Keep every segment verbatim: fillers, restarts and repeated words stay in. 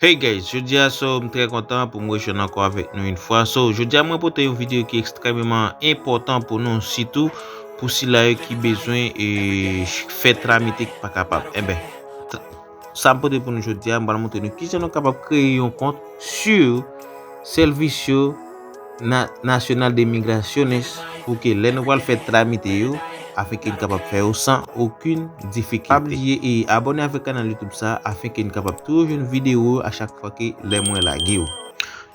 Hey guys, jodi a so m trè kontan pou m rejwenn ankò avèk nou yon fwa. So, jodi a mwen pote yon videyo ki ekstrèmeman enpòtan pou nou, sitou pou sila yo ki bezwen e, fè tramite ki pa kapab. Enben, sa m pote pou nou jodi a, m pral montre nou kijan nou kapab kreye yon kont sou Servicio Na- Nacional de Migraciones pou ke lè nou pral fè tramite yo, afenke n kapab fè yo san okenn difikilte. Pa bliye e abòne avèk kanal YouTube sa, afenke n kapab toujou jwenn videyo yo a chak fwa ke lè mwen lage yo.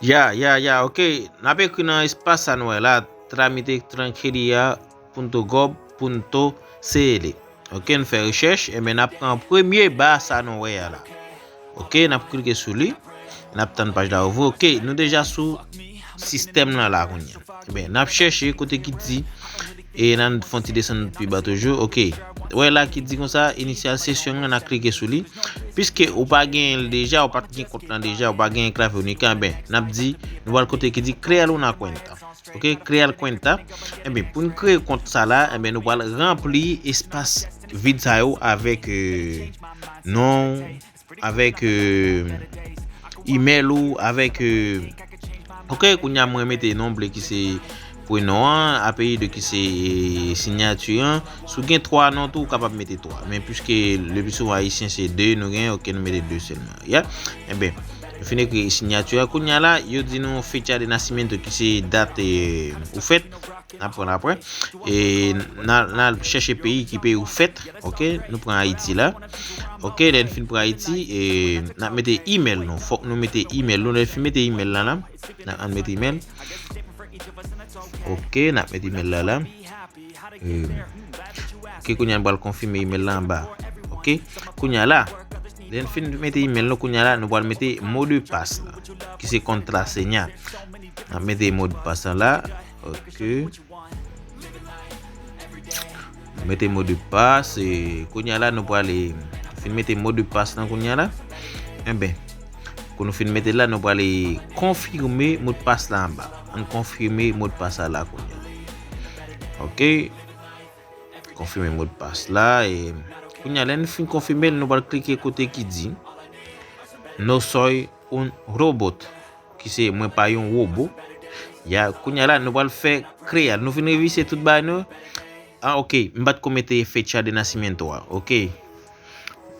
Ya, ya, ya, ok. N ap ekri nan espas sa nou wè la, tramite tranqueria punto gob punto cl. Ok, n fè rechèch, enben n ap pran premye ba sa nou wè a la. Ok, n ap klike sou li, n ap tann paj la ouvri. Ok, nou deja sou sistèm nan la kounye a. Enben, n ap chèche kote ki di, e n a fè yon ti desann pi ba toujou. Ok, wè la ki di konsa, initialize session an, n a klike sou li. Piske ou pa genyen l deja, ou pa t gen kont lan deja, ou pa genyen Clave Única, enben, n ap di, nou pral kote ki di crear una cuenta. Ok, crear cuenta. Enben, pou n kreye kont sa la, enben, nou pral ranpli espas vid sa yo avèk, euh, non, avèk, euh, email ou, avèk, euh, ok, kounye a mwen mete non m vle ki se prenon an, apelyido ki se, euh, siyati an. Si w gen twa non tou, ou kapab mete twa. Men piske le pli souvan ayisyen se de nou gen, ok, nou mete de sèlman. Ya. Enben, nou fin ekri siyati a. Kounye a la, yo di nou fecha de nacimiento ki se dat, euh, ou fèt. N ap pran l apre. E n a, n a chèche peyi, ki peyi ou fèt. Ok, nou pran Ayiti la. Ok, lè n fin pran Ayiti, e n ap mete email nou. Fòk nou mete email nou. Lè n fin mete email la la, n ap mete email. Ok, n ap mete email la la. E, ok, kounye a nou pral konfime email la anba. Ok, kounye a la, lè n fin mete email nou, kounye a la, nou pral mete mot de passe la, ki se contraseña. N ap mete mot de passe la. Ok. Mete mot de passe, e kounye a la, nou prale fin mete mot de passe lan kounye a la. Enben, kou nou fin mete l la, nou prale konfime mot de passe la anba. Ann konfime mot de passe la la kounye a. Ok. Konfime mot de passe la, e kounye a, lè n fin konfime l, nou pral klike kote ki di No soy un robot, ki se mwen pa yon wobo. Ya, kounye a la, nou pral fè crear. Nou fin revise tout bagay nou. Ah, ok, m pa t ko mete fecha de nacimiento a. Ok.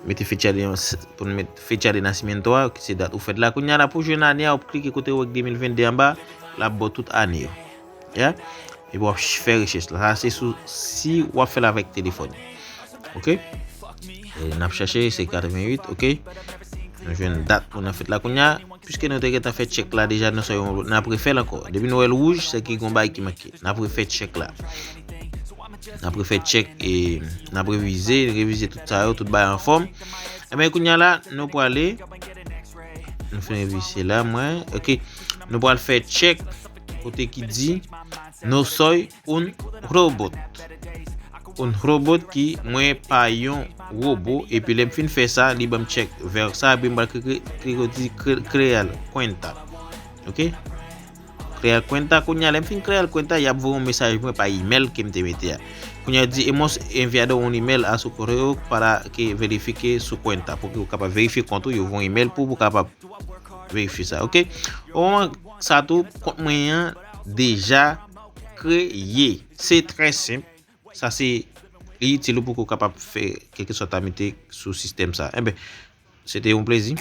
Mete fecha de, pou n met fecha de nacimiento a, ki se dat ou fèt la. Kounye a la, pou jwenn ane a, ou klike kote ou wè de mil venn de anba, l ap ba w tout ane yo. Ya. Epi w ap ch- fè rechèch la. Sa se sou, si w ap fè l avèk telefòn. Ok. E n ap chèche, se katrevenn uit, ok. Nou jwenn dat pou n fèt la kounye a. Piske nou te gentan fè tchèk la deja, nou sa yon, n ap refè l ankò. Depi nou wè l wouj, se ke gon bagay ki manke. N ap refè tchèk la. N ap refè tchèk e n ap revize, revize tout sa yo, tout bagay anfòm. Enben, kounye a la, nou prale. Nou fin revize la, mwen. Ok. Nou pral fè tchèk kote ki di No soy un robot. Un robot ki mwen pa yon wobo. Epi lè m fin fè sa, li ban m tchèk vè sa, epi m pral klike, klike kote di cre- crear cuenta. Ok? Crear cuenta, kounye a, lè m fin crear cuenta, y ap voye yon mesaj mwen pa email ke m te mete a. Kounye a di, hemos enviado un email a su correo para que verifique su cuenta. Pou ke w kapab verifye kont ou, yo voye yon email pou ou kapab verifye sa, ok? O moman sa tou, kont mwen an deja kreye. Se trè senp. Sa se li itil ou pou ke w kapab fè kèlkeswa tramite sou sistèm sa. Enben, se te yon plezi.